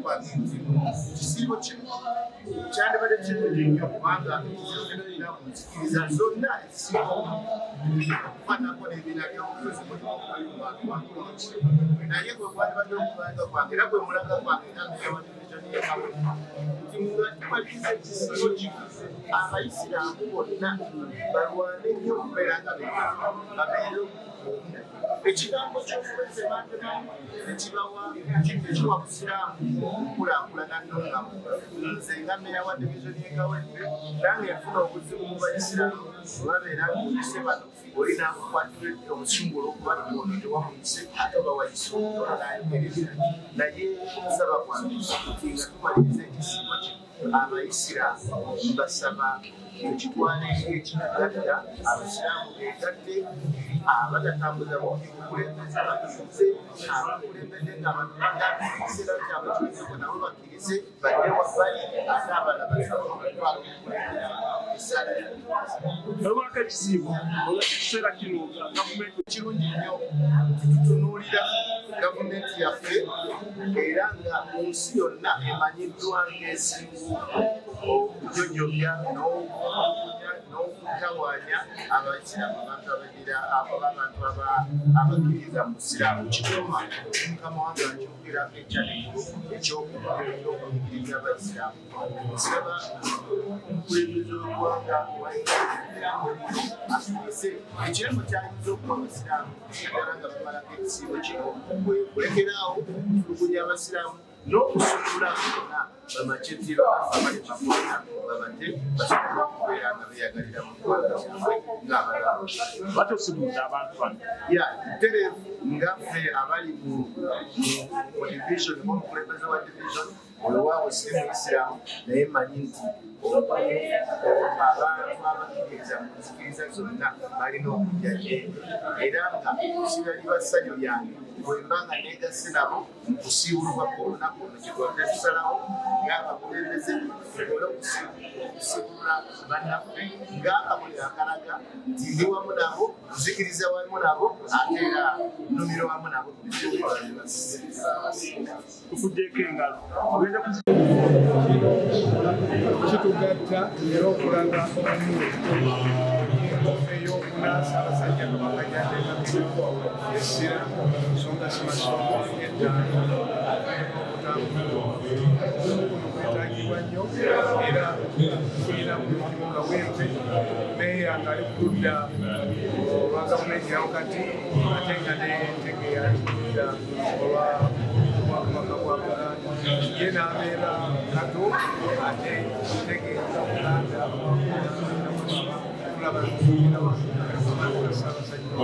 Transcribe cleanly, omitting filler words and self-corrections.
kwange nti mu kisiibo kino kyandibadde kirungi nnyo, kubanga ekisiibo kino kirina mu nzikiriza zonna ezisinga okufaananako n'ebibiina by'obufuzi, mulimu okwekumaaki, naye gwe gwandibadde okubanga kwange era gwe mulaga kwange nga meeya wa divizoni y'e Kawempe nti nga tumaliriza ekisiibo kino, Abayisiraamu bonna balwane nnyo okubeera nga babeere ekigambo ky'okubezemantemanyi ekibawa ekiwa Busiraamu okukulaakulana nnungamu. Nze nga meeya wa divizoni y'e Kawempe, nange nfuna obuzibu mu Bayisiraamu bwe babeera ng'oyise bano, oli n'akukwatira obusungu olw'okuba ono tewamuyise ate oba wayise ono n'ayogerera. Naye okusaba kwange nti nga tumaliriza ekisiibo kino, Abayisiraamu mbasaba ekitwala ng'ekitugatta, Abasiraamu begatte, abatatambuza bubi bukulembeze bakkirize, abakulembedde nga abantu bagambye ekiseera kyabwe kiwedeko nabo bakkirize badde wabbali, ate abalala basobole okutwala obukulembeze essaala. Olwako ekisiibo olwekiseera kino nga gavumenti Kirungi nnyo nti tutunuulira gavumenti yaffe era nga mu nsi yonna emanyiddwa ng'esinga okunyonyobya n'okutawaanya Abaisiraamu, abantu abagira abantu abakkiriza mu Busiraamu. Kiruma mukama wange akyogerako ekyaneggulu ekyokuyigiriza Abaisiraamu. Nsaba omukulembeze w'eggwanga asuubize ekirabo kyayinza okuba Abasiraamu, naddala nga bamalako ekisiibo kino, kwe kulekeraawo okutulugunya Abasiraamu n'okusumulula bonna bamakyetiro abali makoona, babate basobole okubeera nga beyagalira mu ggwanga lyabwe ng'abalala. Batosimudde abantu bano. Ya tereevu, nga ffe abali mu division, ng'omukulembeze wa division, olwaawo siri Muyisiraamu, naye mmanyi nti abantu abakkiririza mu nzikiriza zonna balina okujja gyendi, era nga kiraliba ssanyu lyange bwemba nga neegasse nabo mu kusiibulwa kw'olunaku luno. Kyetwavudde tusalawo ng'abakulembeze tusobole okusiibulula bannaffe ng'akabonero akalaga nti ndi wamu nabo, nzikiriza wamu nabo, ate era nnumira wamu nabo ku bizibu. Tukugyeko engalo ogenda. Kitugatta era okulaga obumu ey'okuna Ssaabasajja Kabaka gyateekako essira ku nsonga ssemasonga 5 okutambula. Obumu buno bwetaagibwa nnyo, era tulina mu Kawempe meeya ng'ali ku ludda olwa gavumenti ya wakati, ate nga ne Ntege ali ku ludda olwa Bwakabaka bwa Buganda, ye n'abeera Kato, ate Ntege Buganda. Tulaba tugira Ssaabasajja.